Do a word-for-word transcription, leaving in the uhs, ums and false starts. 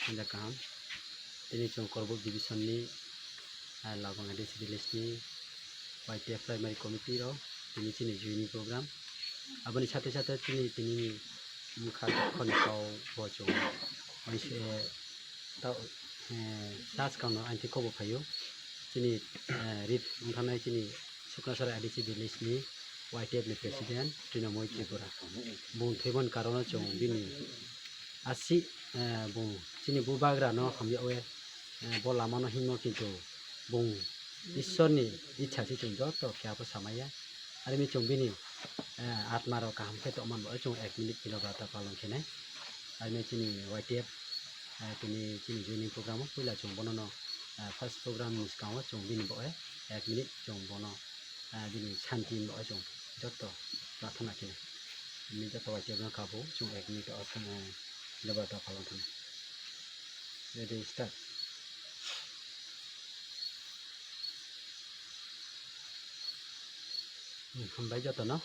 Puila kaham. Tini chwng Korbuk division ni, ah, Labang A D C village ni Y T F primary committee rok tini chini joining program. Aboni sate sate tini tini ni wngkha khoni kau bo chwng waise ta, eh, ta swkang no aini thik kok bo phaio. Chini, eh, rip wngthanai chini Suknasara A D C village ni Y T F ni president Trinamoy Tripura. Bung thwimani karono chwng bini asi, eh, bung chini bubagra no hamya we, eh, bo lama no himno kintu bung Ishwar ni ichha se chwng joto khe abo samaya. Arimi chwng bini, eh, atma rok kaham khe tongmani bo chwng ek minute nirobata palon khenai. Arimi chini Y T F, eh, tini chini joining program o puila chwng bono no, eh, first program ni swkango chwng bini bo, eh, ek minute chwng bono, ah, bini santi ni bagwi chwng joto prarthana khe, bini joto bai tebna kabo chwng ek minute o aswk, eh, jabra ta palon thani. Ready, start. Hmm, hambai jotono.